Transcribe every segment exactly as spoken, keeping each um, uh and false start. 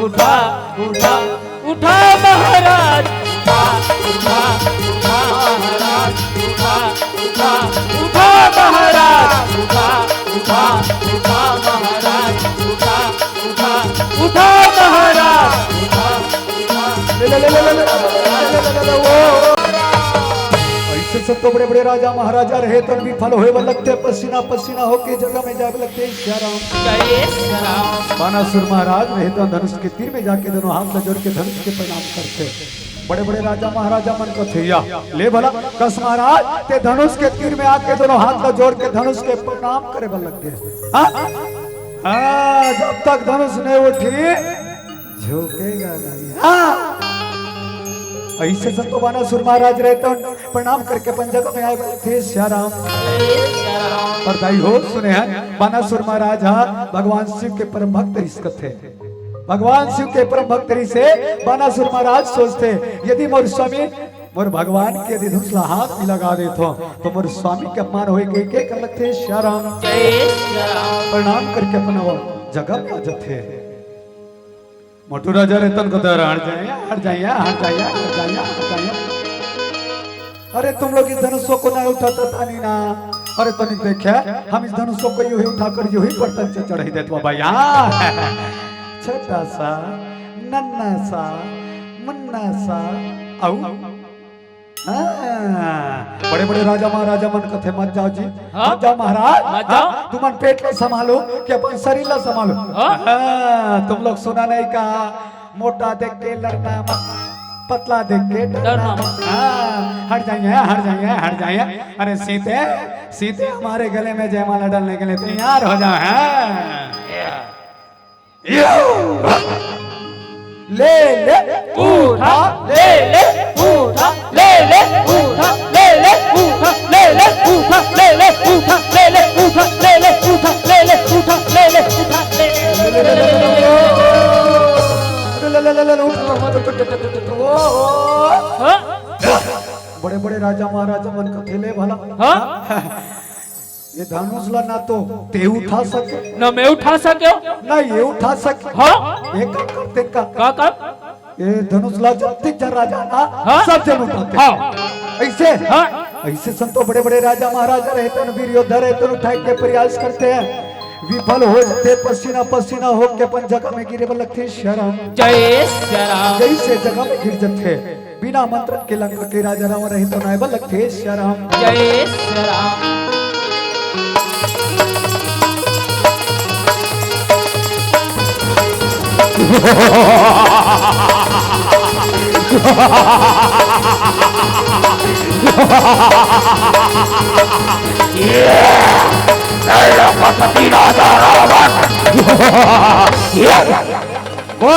उठा, उठा, उठा महाराज, उठा, उठा, उठा महाराज, उठा, उठा, उठा महाराज, उठा, उठा, उठा महाराज, उठा, उठा महाराज, उठा, उठा। ले, ले, ले, ले, ले, ले, ले, ले, ले, ले, ले, ओ, ओ। अइसे सब तो बड़े-बड़े राजा महाराजा रहे, तन विफल होए बर लगथे, पसीना पसीना होके जगह में जाए बर लगथे। सिया राम। जय सिया राम। बानासुर महाराज रहे तो धनुष के तीर में जाके दोनों हाथ ला जोड़ के धनुष के प्रणाम करथे। बड़े-बड़े राजा महाराजा मन कथे, या, ले भला, कस महाराज, ते धनुष के तीर में आके दोनों हाथ ला जोड़ के धनुष के प्रणाम करे बर लग गे। हाँ? हाँ, जब तक धनुष नहीं उठी, झुकेगा नहीं। हाँ। अइसे संतो बानासुर महाराज रहे तो प्रणाम करके अपन जगह में आए बर लगथे। सिया राम। पर दाई हो सुने हन, बानासुर महाराज हा भगवान शिव के परम भक्त रिहिस कथे। भगवान शिव के परम भक्त रिहिसे बानासुर महाराज सोचथे, यदि मोर स्वामी, मोर भगवान के यदि धनुष ला हाथ में लगा देथों, तो मोर स्वामी के अपमान होए के, के कर लगथे। सिया राम। जय सिया राम। प्रणाम करके अपन वो जगह में आ जाथे। मोटू राजा रहितन कथे, "हट जाइया, हट जाइया, हट जाइया, हट जाइया, हट जाइया।" अरे तुम लोग इस धनुषों को नहीं उठाता तानी ना। अरे तनिक देखे, हम इस धनुषों को यूं ही उठाकर यूं ही पत्थर से चढ़ाई देत बा भैया। छोटा सा, नन्ना सा, मुन्ना सा, आऊ। हाँ, बड़े-बड़े राजा महाराजा मन कथे, "मत जाओ जी, हाँ? मत जाओ महाराज, मत जाओ। हाँ, तुमन पेट ला संभालो कि अपन शरीर ला संभालो।" हाँ? हाँ, तुम लोग सुना नहीं का, मोटा देख के लड़ना मत, पतला देख के डरना डरना मत। मत। हाँ, हट जाइए, हट जाइए, हट जाइए। अरे सीते, सीते हमारे गले में जयमाला डालने के लिए तैयार हो जाओ। हाँ। ले ले, उठा, ले ले, उठा, ले ले, उठा, ले ले, उठा, ले ले, उठा, ले ले, उठा, ले ले, उठा, ले ले, उठा, ले ले, उठा, ले ले, उठा, ले ले। हाँ? बड़े बड़े राजा महाराजा मन कथे, ले भला। हाँ? ये धनुष ला ना तो ते उठा सके, ना मैं उठा सके, ना ये उठा सके। हाँ? ये का करते का? का कर? ये धनुष ला जतिक जन राजा ना, हाँ? सब जन उठाथे। हाँ। अइसे? हाँ। अइसे संतो बड़े-बड़े राजा महाराजा रहे तन, वीर योद्धा रहे तन, उठाए के प्रयास करथे। विफल हो जाथे, पसीना पसीना होके अपन जगह में गिरे बर लगथे। सिया राम। जय सिया राम। जइसे जगह में गिर जाथे, बिना मंत्र के लंका के राजा रावण रहे तो नाय बा लगथे। सिया राम। जय सिया राम।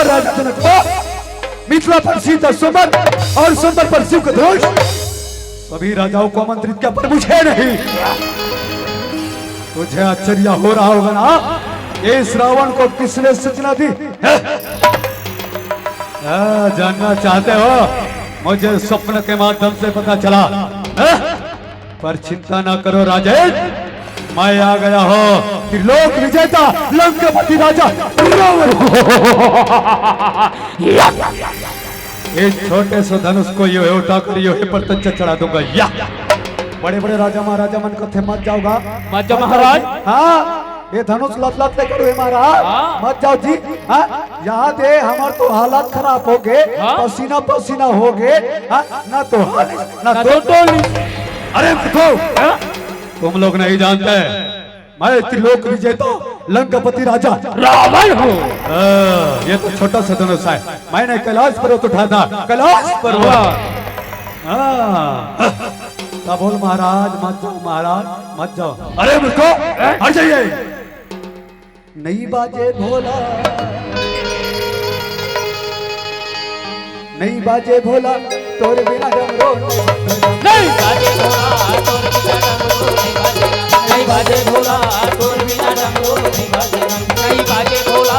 राजा जनक, मिथिला पर सीता सुमन और सुमन पर शिव का धनुष। सभी राजाओं को आमंत्रित किया, पर मुझे नहीं। तुझे आश्चर्य हो रहा होगा ना, इस रावण को किसने सूचना दी? हाँ, जानना चाहते हो? मुझे स्वप्न के माध्यम से पता चला। हाँ? पर चिंता ना करो राजेन, मैं आ गया हूँ, त्रिलोक विजेता लंकापति राजा रावण। इस छोटे से धनुष को यूं ही उठाकर यूं ही पत्थर चढ़ा दूंगा। या बड़े बड़े राजा महाराजा मन कथे, मत जाओगा, मत जाओ महाराज। हाँ, ये धनुष लत लत लेकर हुए महाराज, हाँ। मत जाओ जी। हाँ, यहाँ दे हमार तो हालत खराब हो गए, हाँ। पसीना पसीना हो गए। हाँ, ना तो हालिस, ना ना तो तो टोलिस। अरे देखो, हाँ? तुम लोग नहीं जानते, मैं त्रिलोक विजेता लंकापति राजा रावण हूँ। हाँ, ये तो छोटा सा धनुष है, मैंने कैलाश पर्वत उठाया था, कैलाश पर्वत। वाह। हाँ। तब बोल महाराज, मत जाओ महाराज, मत जाओ। अरे मुझको हट जाइए। नहीं बाजे भोला, नहीं बाजे भोला, तोर बिना डमरू नहीं बाजे। नहीं बाजे भोला, तोर बिना डमरू नहीं बाजे। नहीं बाजे भोला, तोर बिना डमरू नहीं बाजे। नहीं बाजे भोला,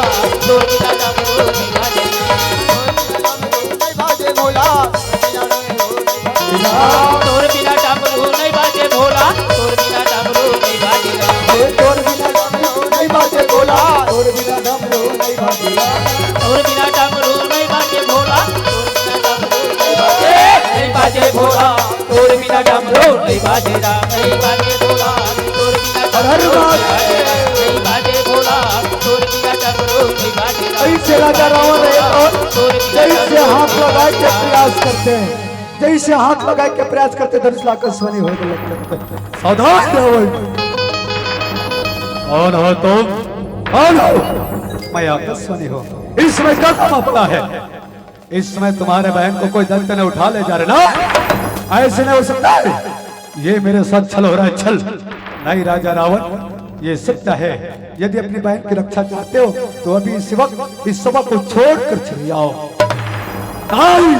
तोर बिना डमरू नहीं बाजे। नहीं बाजे भोला, तोर बिना डमरू नहीं बाजे भोला, तोर बिना डमरू नहीं बाजे। तोर बिना डमरू नहीं बाजे भोला, तोर बिना डमरू नहीं बाजे। तोर बिना भोला, तोर बिना डमरू नहीं बाजे राम, नहीं बाजे भोला, तोर बिना हर हर डमरू महादेव। नहीं बाजे राम, नहीं बाजे भोला, तोर बिना डमरू नहीं बाजे राम। ऐसे राजा रावण रहे और तोर बिना जैसे डमरू हाथ लगाए के प्रयास करते हैं, जैसे हाथ लगाए के प्रयास करते, धनुष ला आकाशवाणी होए लगते। सावधान रहो। कौन हो तुम? कौन हो? मैं आकाशवाणी हूँ। इस समय का काम अपना है। इस समय तुम्हारे बहन को कोई दत्त ने उठा ले जा रहे ना, ऐसे नहीं हो सकता है। ये मेरे साथ छल हो रहा है, छल। नहीं राजा रावण, ये सत्य है। यदि अपनी बहन की रक्षा चाहते हो तो अभी इसी वक्त इस सभा को छोड़कर चले जाओ। नहीं,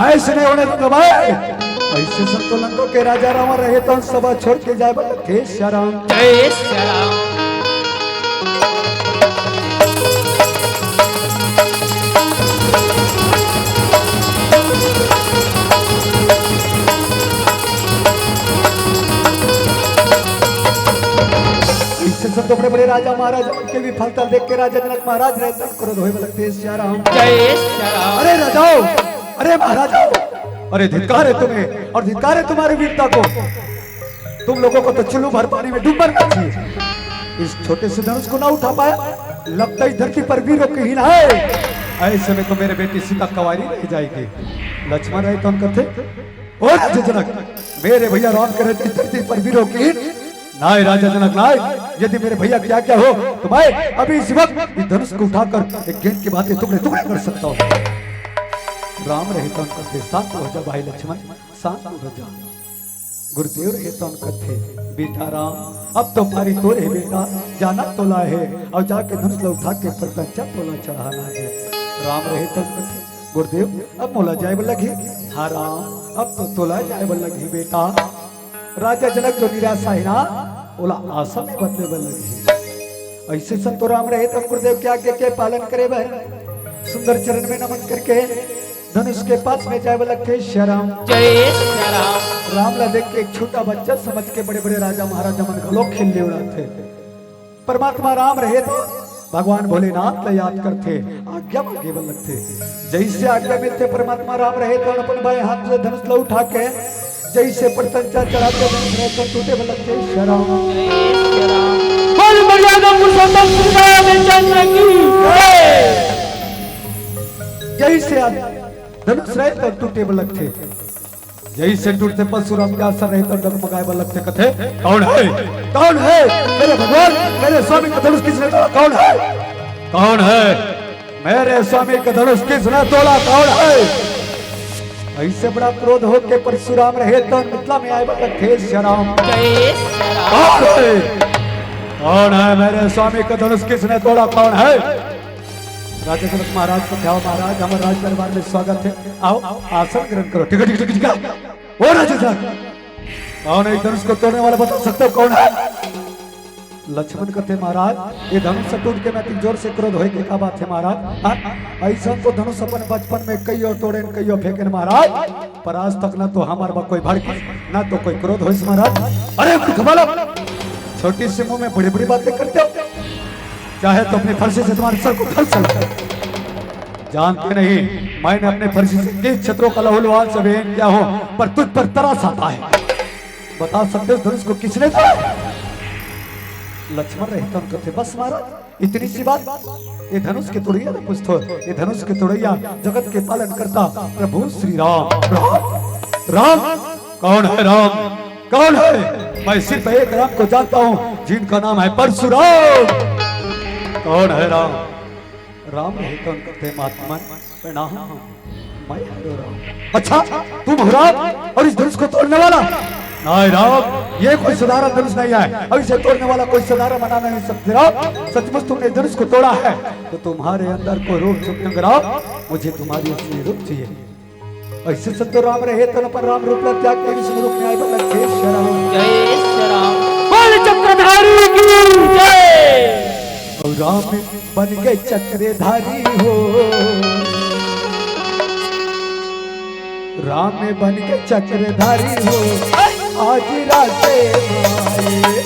ऐसे नहीं होने दूंगा मैं। ऐसे संतोलन के राजा रावण रहे तो सभा छोड़ के जाए, बोले, "हे सिया राम।" जय सिया राम। इससे सब तो बड़े बड़े राजा महाराज के भी फलता देख के राजा जनक महाराज रहते हैं, क्रोध होए लगते हैं, सिया राम। जय सिया राम। अरे राजाओ, अरे महाराजाओ, अरे धिक्कार है तुम्हें और धिक्कार है तुम्हारी वीरता को। तुम लोगों को तो चुल्लू भर पानी में डूब मरना चाहिए। इस छोटे से धनुष को ना उठा पाया, लगता है धरती पर वीरों की हीन है। ऐसे में तो मेरे बेटी सीता कवारी रह जाएगी। लक्ष्मण रहे तो हम कथे, ओ राजा जनक, मेरे भैया राम के रहते धरती पर वीरों की हीन। नाय राजा जनक नाय, यदि मेरे भैया की आज्ञा हो तो मैं अभी इस वक्त इस धनुष को उठाकर एक गेंद की भांति टुकड़े टुकड़े कर सकता हूँ। राम रहे तो हम कथे, शांत हो जा भाई लक्ष्मण, शांत हो जा। गुरुदेव रहे तो हम कथे, बेटा राम, अब तो पारी तोर हे बेटा, जाना तोला हे, अउ जाके धनुष ला उठा के प्रत्यंचा तोला चढ़ाना हे। राम रहे तो हम कथे, गुरुदेव, अब मोला जाए बर लगही। हाँ राम, अब तो तोला जाए बर लगही बेटा। राजा जनक तो निराशा हे ना, ओला आशा में बदले बर लगही। ऐसे संतो राम रहे तो गुरुदेव के आज्ञा के पालन करे बर सुंदर चरण में नमन करके धनुष के पास में जाए बर लगथे। सिया राम। जय सिया राम। राम ला देख के एक छोटा बच्चा समझ के बड़े बड़े राजा महाराजा मन घलो खिल्ली उड़ाथे। परमात्मा राम रहे तो भगवान भोलेनाथ ला याद करथे, आज्ञा मांगे बर लगथे। जैसे आज्ञा मिलथे परमात्मा राम रहे तो अपन बाएं हाथ से धनुष ला उठा के जैसे प्रत्यंचा चढ़ा के धनुष रहे तो टूटे बर लगथे। सिया राम। जय सिया राम। बोल मर्यादा पुरुषोत्तम श्री रामचंद्र की जय। जैसे धनुष रहे तो टूटे बर लगथे। जैसे टूटथे परशुराम के आसन रहे तो डगमगाए बर लगथे, कथे, कौन है? कौन है? मेरे भगवान, मेरे स्वामी का धनुष किसने तोड़ा? कौन है? कौन है? मेरे स्वामी का धनुष किसने तोड़ा? कौन है? ऐसे बड़ा क्रोध होके परशुराम रहे तो मिथिला में आए बर लगथे। सिया राम। जय सिया राम। कौन है? कौन है? मेरे स्वामी का धनुष किसने तोड़ा? कौन है? राजा जनक महाराज को कथे, महाराज, हमारे राज दरबार में स्वागत है, आओ, आसन ग्रहण करो। ठीक है, ठीक है, ठीक है, ठीक है। ओ राजा जनक, कौन है धनुष को तोड़ने वाला, बता सकते हो कौन है? लक्ष्मण कथे, महाराज, ये धनुष टूट के मैं अति जोर से क्रोध होए के का बात है महाराज? हाँ? ऐसा तो धनुष अपन बचपन में कईयो तोड़ेन, कईयो फेंकेन महाराज, पर आज तक ना तो हमारे बा कोई भड़किस, ना तो कोई क्रोध होइस महाराज। अरे मूर्ख बालक, छोटी सी मुंह में बड़ी बड़ी बातें करते हो। चाहे तो अपनी फरसी से तुम्हारे सर को ठल सकते हो। जानते नहीं, मैंने अपने फरसी से किस शत्रु का लहू लुहान सब एन किया हूं, पर तुझ पर तरस आता है। बता सकते हो धनुष को किसने तोड़ा? लक्ष्मण रहे तो हम कथे, बस महाराज, इतनी सी बात। ये धनुष के तोड़ैया ना पूछथो, ये धनुष के तोड़ैया जगत के पालन करता प्रभु श्री राम। राम, राम, कौन है राम? कौन है? मैं सिर्फ एक राम को जानता हूँ, जिनका नाम है परशुराम। कौन है राम? राम रहे तो हम कथे, महात्मा, प्रणाम। मैं हरो राम। अच्छा, तुम हो राम और इस धनुष को तोड़ने वाला? नहीं राम, ये कोई साधारण धनुष नहीं है। अब इसे तोड़ने वाला कोई साधारण बना नहीं सकते राम। सचमुच तुमने धनुष को तोड़ा है तो तुम्हारे अंदर कोई रूप छुप नहीं राम। मुझे तुम्हारी असली रूप चाहिए। ऐसे संतो राम रहे तो अपन राम रूप ला त्याग के विष्णु रूप में आए वाला जय श्री राम। जय श्री राम। बोल चक्रधारी की जय। और राम बन के चक्रधारी हो, राम बन के चक्रधारी हो, आज रास्ते में आए।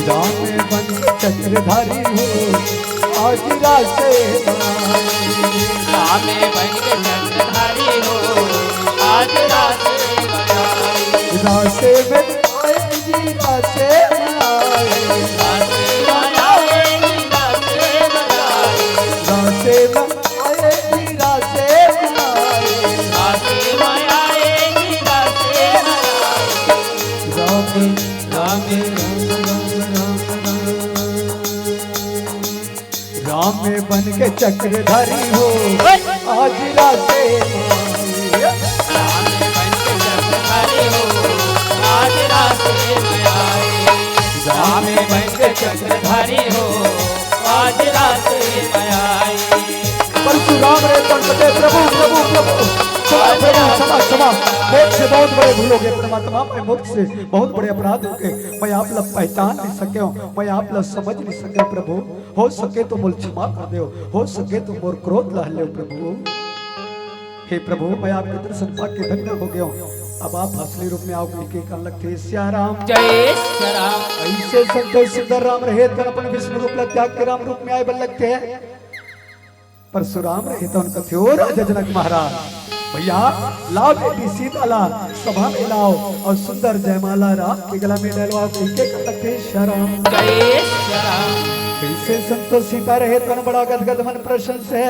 राम बन के चक्रधारी हो, आज रासे में आए। रामे बन के चक्रधारी हो, आज रासे में आए। रासे में आए जी, रासे में आए। रासे में आए जी, रासे में आए। रासे में आए जी, रासे में आए। रासे में आए जी, रासे में आए। राम, राम, राम, राम, राम, राम। राम बन के चक्रधारी हो, ओए! आज रासे में आए। राम बन के चक्रधारी हो, आज रासे में आए। राम बन के चक्रधारी हो, आज रासे में आए। परशुराम रे तन कथे, प्रभु, प्रभु, प्रभु। क्षमा, प्रभु, क्षमा, क्षमा। मोर से बहुत बड़े भूल हो गए परमात्मा, मैं मोर से बहुत बड़े अपराध हो गए। मैं आप ला पहचान नहीं सके हूँ, मैं आप ला समझ नहीं सके हूँ प्रभु। हो सके तो मोला क्षमा कर देव, हो सके तो मोर क्रोध ला लेव प्रभु। हे प्रभु, मैं आपके दर्शन पाके धन्य हो गया हूँ। अब आप असली रूप में आओ, कहिके कहन लगथे सिया राम। जय सिया राम। अइसे संतोष सुंदर राम रहे तन अपन विष्णु रूप ला त्याग के राम रूप में आए बर लगथे। परशुराम रहे तन कथे, ओ राजा जनक महाराज, भैया, लाव बेटी सीता ला सभा में लाव अउ सुंदर जयमाला राम के गला में डलवाव, कहिके कहन लगथे सिया राम। जय सिया राम। अइसे संतोष सीता रहे तन बड़ा गदगद मन प्रसन्न से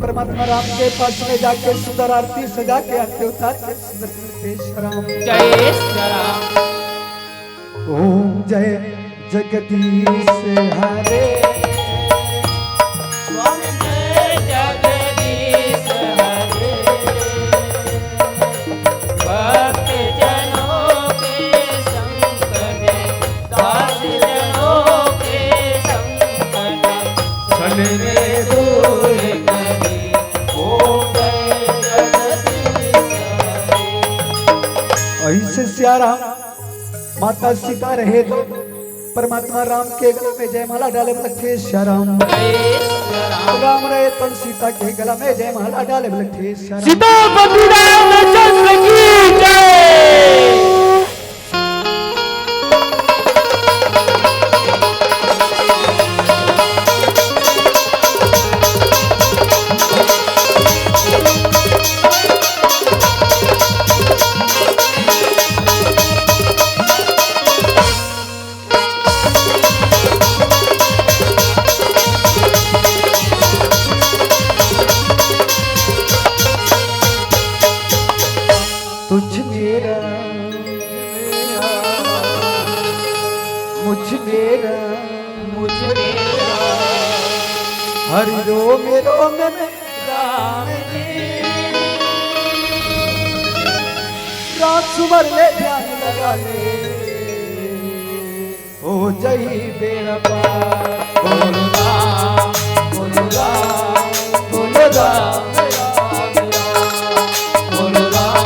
परमात्मा राम के पास में जाके सुंदर आरती सजा के आरती उतार के सुंदर करन लगथे सिया राम। जय सिया राम। ओम जय जगदीश हरे। स्वामी जय जगदीश हरे। भक्त जनों के संकट, दास जनों के संकट, क्षण में दूर करे। ओम जय जगदीश हरे। अइसे सिया राम माता सीता रहे तन परमात्मा राम के गला में जयमाला डाले बर लगथे सिया राम। राम रहे तन सीता के गला में जयमाला डाले बर लगथे सिया राम। सीतापति रामचंद्र की जय। तुझ मेरा, मुझ मेरा, मुझ मेरा, हरि रोम रोम में राम जी। राम सुमर ले ध्यान लगा ले, हो जही बेड़ा पार। बोलो राम, बोलो राम, बोलो राम, राम, राम। बोलो राम,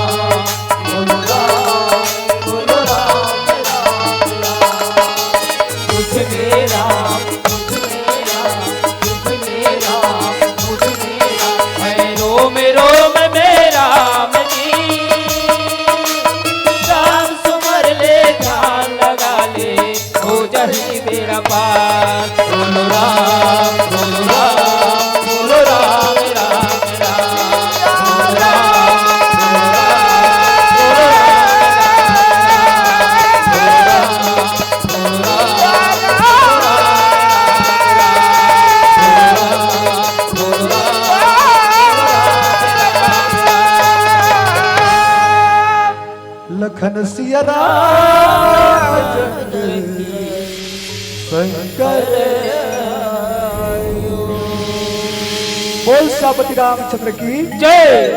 बोलो राम, बोलो राम, राम, राम। तुझ में राम, तुझ में राम, तुझ में राम, तुझ में राम। है रोम रोम में राम जी। राम सुमर ले ध्यान लगा ले, हो जाही बेड़ा पार। बोलो राम, बोलो राम, बोलो राम, राम, राम। बोलो राम, बोलो राम, बोलो राम, राम, राम। बोलो राम, बोलो राम, बोलो राम, राम, राम। बोलो राम, बोलो राम, बोलो राम, राम, राम। लखन सिया राम शंकर। बोल सियापति रामचंद्र की जय।